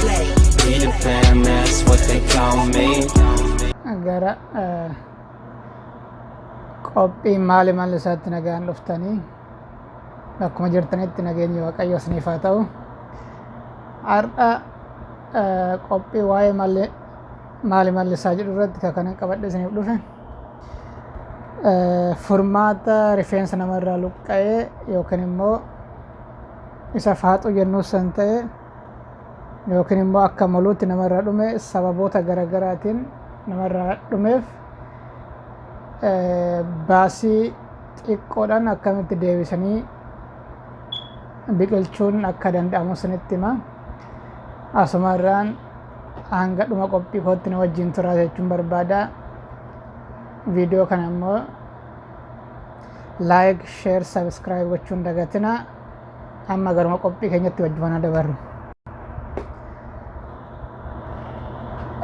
Peter Pan, that's what they call me. Gara qophii maali malli isaatti nagaan dhuftanii, bakkuma jirtanitti nageenyi Waaqayyo isiniif haa ta'u. Har'a qophii waa'ee maali malli isaa jedhu irratti kan kanan qabadhe isiniif dhufe furmaata rifeensa namarraa luqqa'ee yookiin immoo isa faaxuu jennuu san ta'e yookiin immoo akka moluutti namarraa dhume, sababoota garaagaraatiin namarraa dhumeef baasii xiqqoodhaan akkamitti deebisanii biqilchuun akka danda'amu isinitti hima. Asuma irraan hanga dhuma qophii kootti na wajjin turaa jechuun barbaada. Viidiyoo kana immoo like, share, subscribe gochuun dagatina. Amma garuma qophii keenyatti wajjumaan dabarru.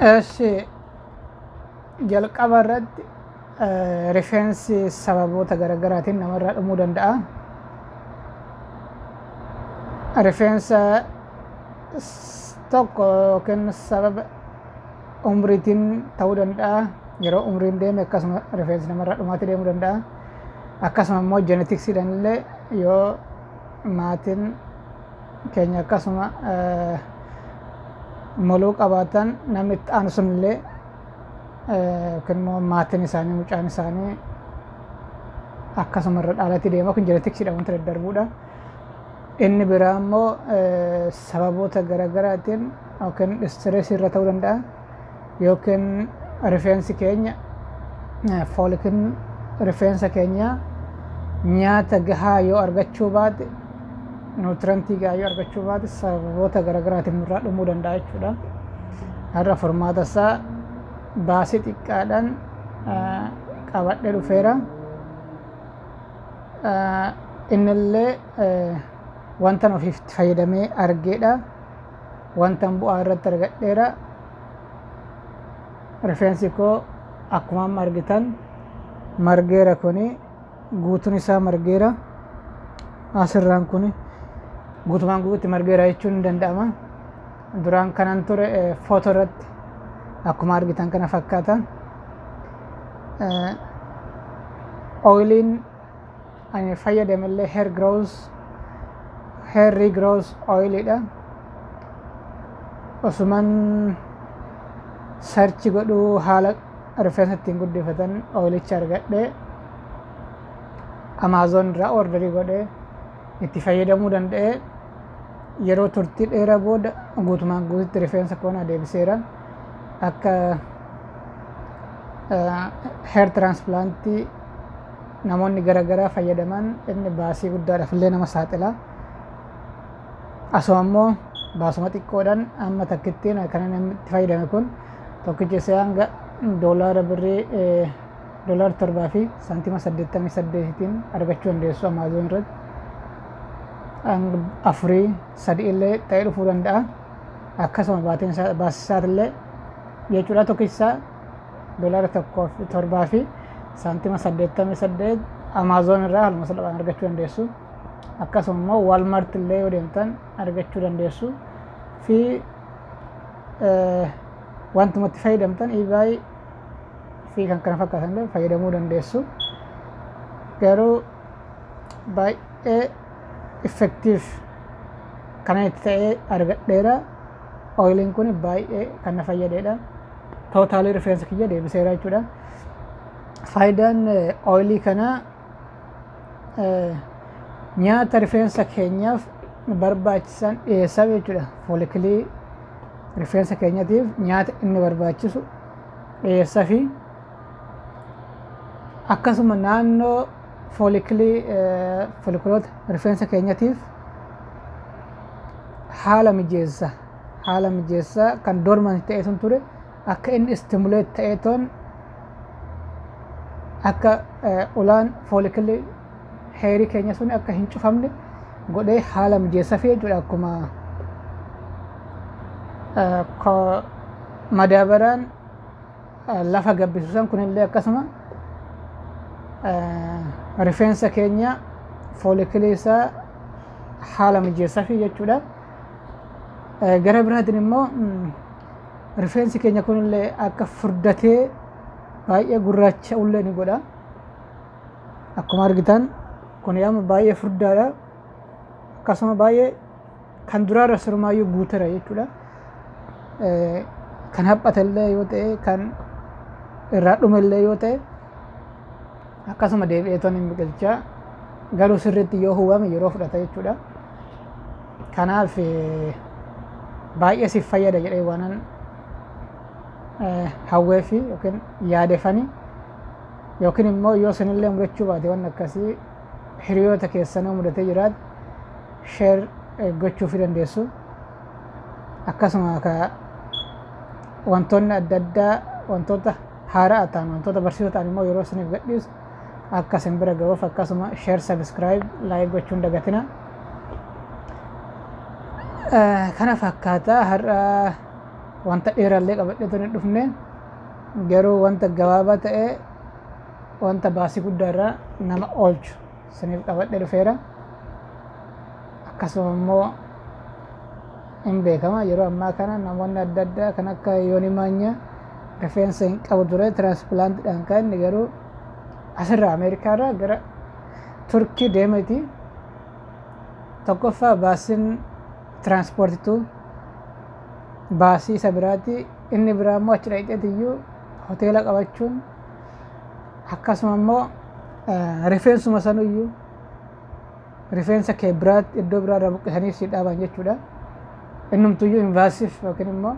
Eshi, jalqaba irratti rifeensi sababoota garaagaraatiin namarraa dhumuu danda'a. Rifeensa tokko yookiin sababa umriitiin ta'uu danda'a. Yeroo umriin deeme akkasuma rifeensi namarraa dhumaatii deemuu danda'a. Akkasuma immoo jenetiksiidhaan illee yoo maatiin keenya akkasuma moluu qabaatan, namni itti aanu sun illee yookiin immoo maatiin isaanii, mucaan isaanii akkasuma irra dhaalatti deema. Kun jenetiksiidha, wanta daddarbuudha. Inni biraa immoo sababoota garaagaraatiin yookiin stress irra ta'uu danda'a, yookiin rifeensi keenya, follicleiin rifeensa keenya nyaata gahaa yoo argachuu baate, nutrientii gahaa yoo argachuu baate, sababoota garaagaraatiin nurraa dhumuu danda'a jechuudha. Har'a furmaata isaa baasii xiqqaadhaan qabadhee dhufeera. Innillee wantan ofiif itti fayyadamee argeedha. Wantan bu'aa irratti argadheera. Rifeensi koo akkuma amma argitan margeera, kuni guutuun isaa margeera. Asirraan kuni guutumaan guututti margeera jechuun ni danda'ama. Duraan kanan ture footoo irratti akkuma argitan kana fakkaata. Oiliin ani fayyadamellee hair regrowth oiliidha. Osuman search godhuu haala rifeensa ittiin guddifatan oilicha argadhee, Amazon irraa orderii godhee itti fayyadamuu danda'ee, yeroo turtii dheeraa booda guutumaan guututti rifeensa koo na deebiseera. Akka hair transplantii namoonni garaagaraa fayyadaman inni baasii guddaadhaaf illee nama saaxila. Asuma immoo baasuma xiqqoodhaan amma takkittiin kan inni itti fayyadame kun tokkichi isaa hanga doolaara birrii $7.88iin argachuu dandeessu Amazon irratti. Hanga afurii sadi illee ta'ee dhufuu danda'a. Akkasuma baatiin isaa baasii illee jechuudha, tokkichi isaa $1.78 Amazon irraa haaluma salphaan argachuu dandeessu. Akkasuma immoo Walmart illee yoo deemtan argachuu dandeessu. Fi wantuma itti fayyadamtan eBay fi kan kana fakkaatan illee fayyadamuu dandeessu. Garuu baay'ee effective kana itti ta'ee argadheera. Oiliin kun baay'ee kan na fayyadeedha. Totally rifeensa kiyya deebiseera jechuudha. Faayidaan oilii kanaa nyaata rifeensa keenyaaf barbaachisan dhiyeessaa jechuudha. Follicleii rifeensa keenyatiif nyaata inni barbaachisu dhiyeessaa fi akkasuma naannoo follicleii, follicleoota rifeensa keenyatiif haala mijeessa. Haala mijeessaa kan dormant ta'e sun ture akka inni stimulate ta'ee toon akka ulaan follicleii hairii keenya sun akka hin cufamne godhee haala mijeessa fi jechuudha. Akkuma madaabaraan lafa gabbisu san, kunillee akkasuma rifeensa keenya follicleii isaa haala mijeessaa fi jechuudha. Gara biraatiin immoo rifeensi keenya kunillee akka furdatee baay'ee gurraacha'ullee ni godha. Akkuma argitan kun amma baay'ee furdaadha. Akkasuma baay'ee kan duraarra sirmaayyuu guuteera jechuudha. Kan haphatellee yoo ta'e, kan irraa dhumellee yoo ta'e, akkasuma deebi'ee toon hin biqilchaa, garuu sirriitti yoo hubame yeroo fudhata jechuudha. Kanaaf baay'ee siif fayyada jedhee waanan hawwee fi yookiin yaadefani, yookiin immoo yoo isinillee mudachuu baate, waan akkasii hiriyoota keessanuu mudatee jiraate share gochuu fi dandeessu. Akkasuma ka wantoonni adda addaa, wantoota haaraa ta'an, wantoota barsiisoo ta'an immoo yeroo isiniif gadhiisu akka isin bira ga'uuf akkasuma share, subscribe, like gochuun dagatina. Kana fakkaataa har'a wanta dheeraallee qabadhee tun hin dhufne, garuu wanta gabaabaa ta'e, wanta baasii guddaa irraa nama oolchu isiniif qabadhee dhufeera. Akkasuma immoo hin beekama, yeroo ammaa kana namoonni adda addaa kan akka Yooni Maanya rifeensa hin qabu ture, transplantiidhaan kan inni garuu asirraa Ameerikaarraa gara Turkii deemeti. Tokkoffaa baasiin tiraanspoortituu baasii isa biraati. Inni biraa immoo achi dhaqxeetiyyuu hoteela qabachuun, akkasuma immoo rifeensuma sanuyyuu rifeensa kee biraatti iddoo biraarraa buqqisanii si dhaaban jechuudha. Innumtuyyuu invasive yookiin immoo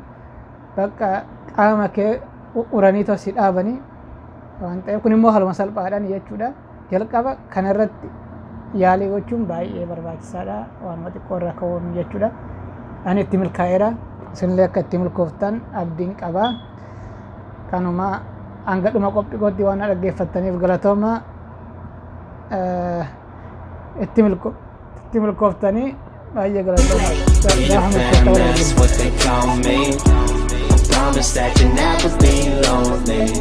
bakka qaama kee uranii too si dhaabanii waan ta'eef, kun immoo haluma salphaadhaan jechuudha. Jalqaba kanarratti yaalii gochuun baay'ee barbaachisaadha. Waanuma xiqqoo irraa ka'uun jechuudha. Ani itti milkaa'eera. Isinillee akka itti milkooftan abdiin qaba. Kanuma hanga dhuma qophii kootti waan na dhaggeeffattaniif galatooma. Itti milkooftanii baay'ee galatooma. Peter Gaafa Pan, milkoofta wal that's argina. what they call me. I promise that you'll never be lonely.